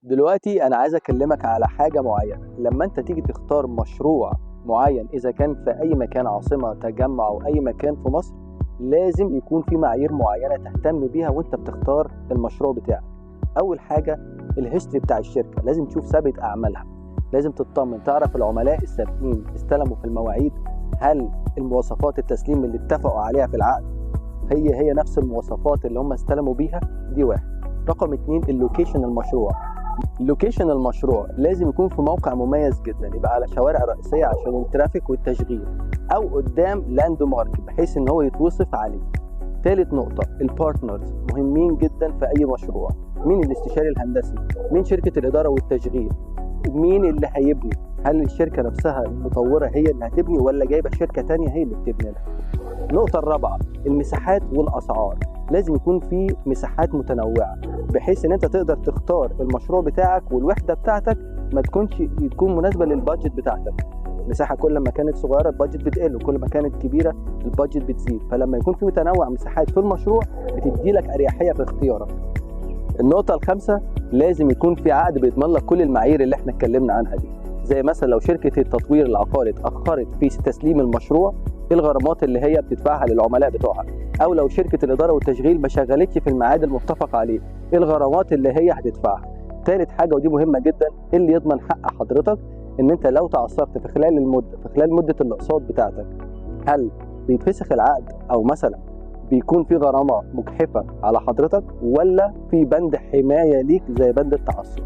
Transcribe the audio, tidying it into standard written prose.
دلوقتي انا عايز اكلمك على حاجة معينه. لما انت تيجي تختار مشروع معين، اذا كان في اي مكان، عاصمه، تجمع، او اي مكان في مصر، لازم يكون في معايير معينة تهتم بيها وانت بتختار المشروع بتاعك. اول حاجة ال history بتاع الشركه، لازم تشوف سابقه اعمالها، لازم تطمن تعرف العملاء السابقين استلموا في المواعيد، هل المواصفات التسليم اللي اتفقوا عليها في العقد هي هي نفس المواصفات اللي هم استلموا بيها. دي واحد. رقم اتنين ال location المشروع. location المشروع لازم يكون في موقع مميز جدا، يبقى على شوارع رئيسية عشان ال traffic والتشغيل، او قدام landmark بحيث ان هو يتوصف عليه. ثالث نقطة ال partners مهمين جدا في اي مشروع. مين الاستشاري الهندسي؟ مين شركة الإدارة والتشغيل؟ مين اللي هيبني؟ هل الشركة نفسها المطورة هي اللي هتبني ولا جايبة شركة تانية هي اللي بتبني لها؟ النقطة الرابعة المساحات والأسعار، لازم يكون في مساحات متنوعة بحيث ان انت تقدر تختار المشروع بتاعك والوحدة بتاعتك ما تكونش تكون مناسبة لل budget بتاعتك. مساحة كل ما كانت صغيرة ال budget بتقل، وكل ما كانت كبيرة ال budget بتزيد، فلما يكون في متنوع مساحات في المشروع بتدي لك أريحية في اختيارك. النقطة الخامسة لازم يكون في عقد بيضمن لك كل المعايير اللي احنا اتكلمنا عنها دي، زي مثلا لو شركة التطوير العقاري اتأخرت في تسليم المشروع ايه الغرامات اللي هي بتدفعها للعملاء بتوعها، او لو شركة الإدارة والتشغيل ما شغلتش في الميعاد المتفق عليه ايه الغرامات اللي هي هتدفعها. ثالث حاجة ودي مهمة جدا، ايه اللي يضمن حق حضرتك ان انت لو تعثرت في خلال المدة، في خلال مدة الأقساط بتاعتك، هل بيتفسخ العقد او مثلا بيكون في غرامة مجحفة على حضرتك، ولا في بند حماية ليك زي بند التعثر.